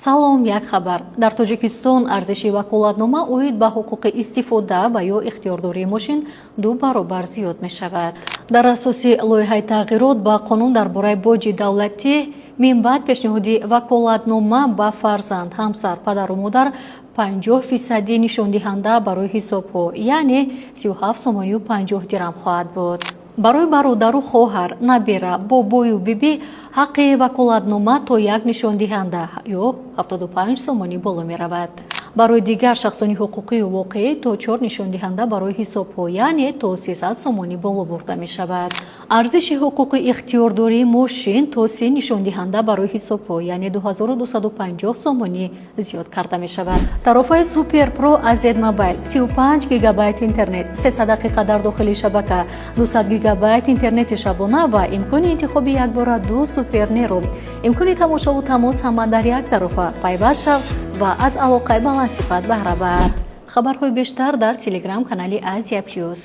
Салом, як хабар. Дар Тоҷикистон арзиши ваколатнома оид ба ҳуқуқи истифода ва ё ихтиёрдории мошин ду баробар зиёд мешавад. Дар асоси лоиҳаи тағйирот ба қонун дар бораи боҷи давлатӣ, минбаъд пешниҳоди ваколатнома ба фарзанд, ҳамсар, падару модар 50 фисади нишондиҳанда барои ҳисобҳо, яъне 37 сомонию 50 дирам хоҳад буд. Барои бародару хоҳар, набера, бобою бибӣ ҳаққи ваколатнома то як нишондиҳанда ё 75 сомонӣ боло меравад. Барои дигар шахсони ҳуқуқию воқеӣ то чор нишондиҳанда барои ҳисобҳо, яъне то 300 сомонӣ боло бурда мешавад. Арзиши ҳуқуқи ихтиёрдории мошин то се нишондиҳанда барои ҳисобҳо, яъне 2250 сомонӣ зиёд карда мешавад. Тарофаи Суперпро аз Зедмобайл: 35 гигабайт интернет, 300 дақиқа дар дохили шабака, 200 гигабайт интернети шабона ва имкони интихоби якбора ду супернерӯ. Имкони тамошову тамос, ҳама дар як тарофа. Пайваст шав ва аз алоқаи баландсифат баҳра бар. Хабарҳои бештар дар телеграм канали Азия Плюс.